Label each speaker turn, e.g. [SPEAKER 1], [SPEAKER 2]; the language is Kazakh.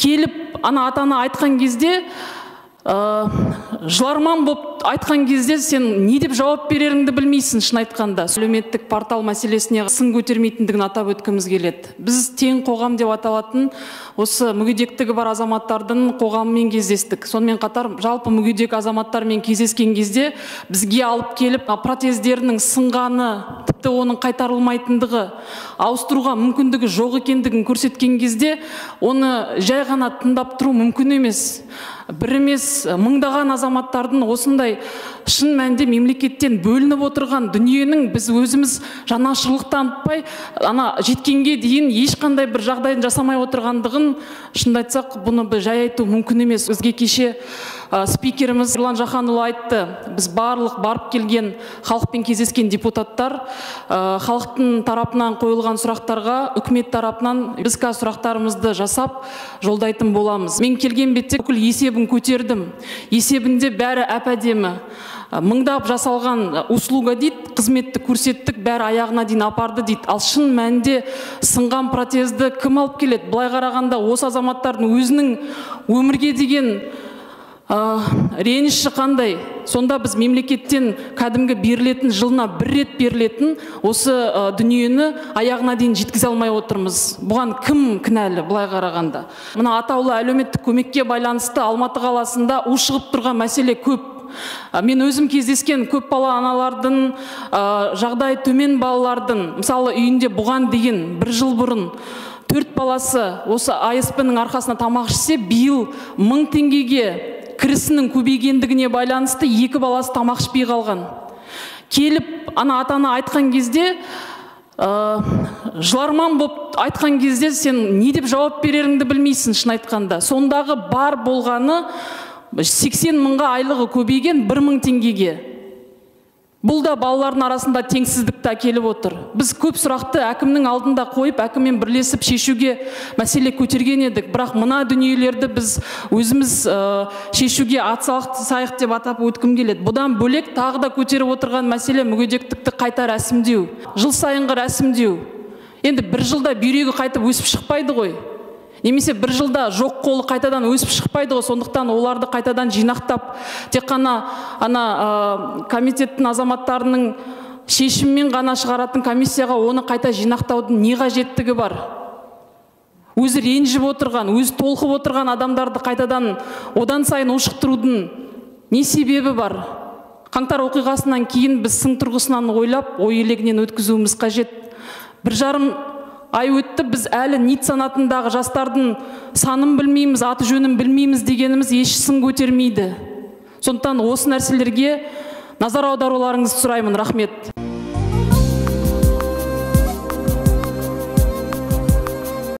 [SPEAKER 1] Келіп ана ата-ана айтқан кезде, жыларман болып айтқан кезде сен не деп жауап береріңді білмейсің, шын айтқанда. Әлеуметтік портал мәселесіне сын көтермейтіндігін атап өткіміз келеді. Біз тең қоғам деп аталатын осы мүгедектігі бар азаматтардың қоғамымен кездестік. Сонымен қатар жалпы мүгедек азаматтармен кездескен кезде бізге алып келіп протездерінің сынғаны, тіпті оның қайтарылмайтындығы, ауыстыруға мүмкіндігі жоқ екендігін көрсеткен кезде оны жай ғана тыңдап тұру мүмкін емес. Бір емес, мыңдаған азаматтардың осындай шын мәнінде мемлекеттен бөлініп отырған дүниенің біз өзіміз жанашырлық танытпай, ана жеткенге дейін ешқандай бір жағдайын жасамай отырғандығын, шынды айтсақ, бұны бір жай айту мүмкін емес. Бізге кеше спикеріміз Ерлан Жақанұлы айтты, біз барлық барып келген халықпен кездескен депутаттар, халықтың тарапынан қойылған сұрақтарға үкімет тарапынан біз қазір сұрақтарымызды жасап жолдайтын боламыз. Мен келген бетте бүкіл есебін көтердім. Есебінде бәрі әп-әдемі. Мыңдап жасалған услуга дейді, қызметті көрсеттік, бәрі аяғына дейін апарды дейді. Ал шын мәнінде сынған протезді кім алып келеді? Былай қарағанда осы азаматтардың өзінің өмірге деген реніші қандай? Сонда біз мемлекеттен кәдімгі берілетін, жылына бір рет берілетін осы дүниені аяғына дейін жеткізе алмай отырмыз. Бұған кім кінәлі былай қарағанда? Мына атаулы әлеуметтік көмекке байланысты Алматы қаласында ушығып тұрған мәселе көп. Мен өзім кездескен көп бала аналардың, жағдайы төмен балалардың, мысалы үйінде бұған дейін бір жыл бұрын 4 баласы осы АСП-ның арқасына тамақ ішсе, биыл 1000 теңгеге кірісінің көбейгендігіне байланысты 2 баласы тамақ ішпей қалған. Келіп ана ата-ана айтқан кезде, жыларман болып айтқан кезде сен не деп жауап береріңді білмейсің, шын айтқанда. Сондағы бар болғаны 80 мыңға айлығы көбейген 1000 теңгеге. Бұл да балалардың арасында теңсіздікті әкеліп отыр. Біз көп сұрақты әкімнің алдында қойып, әкіммен бірлесіп шешуге мәселе көтерген едік. Бірақ мына дүниелерді біз өзіміз шешуге атсалысайық деп атап өткім келеді. Бұдан бөлек тағы да көтеріп отырған мәселе мүгедектікті қайта рәсімдеу. Жыл сайынғы рәсімдеу. Енді бір жылда бүйрегі қайтып өсіп шықпайды ғой. Немесе бір жылда жоқ қолы қайтадан өсіп шықпайды ғой, сондықтан оларды қайтадан жинақтап, тек қана ана комитеттің азаматтарының шешімімен ғана шығаратын комиссияға оны қайта жинақтаудың не қажеттігі бар? Өзі ренжіп отырған, өзі толқып отырған адамдарды қайтадан одан сайын ушықтырудың не себебі бар? Қаңтар оқиғасынан кейін біз сын тұрғысынан ойлап, ой елегінен өткізуіміз қажет. 1,5 ай өтті, біз әлі НИТ санатындағы жастардың санын білмейміз, аты жөнін білмейміз дегеніміз еш сын көтермейді. Сондықтан осы нәрселерге назар аударуларыңызды сұраймын. Рахмет.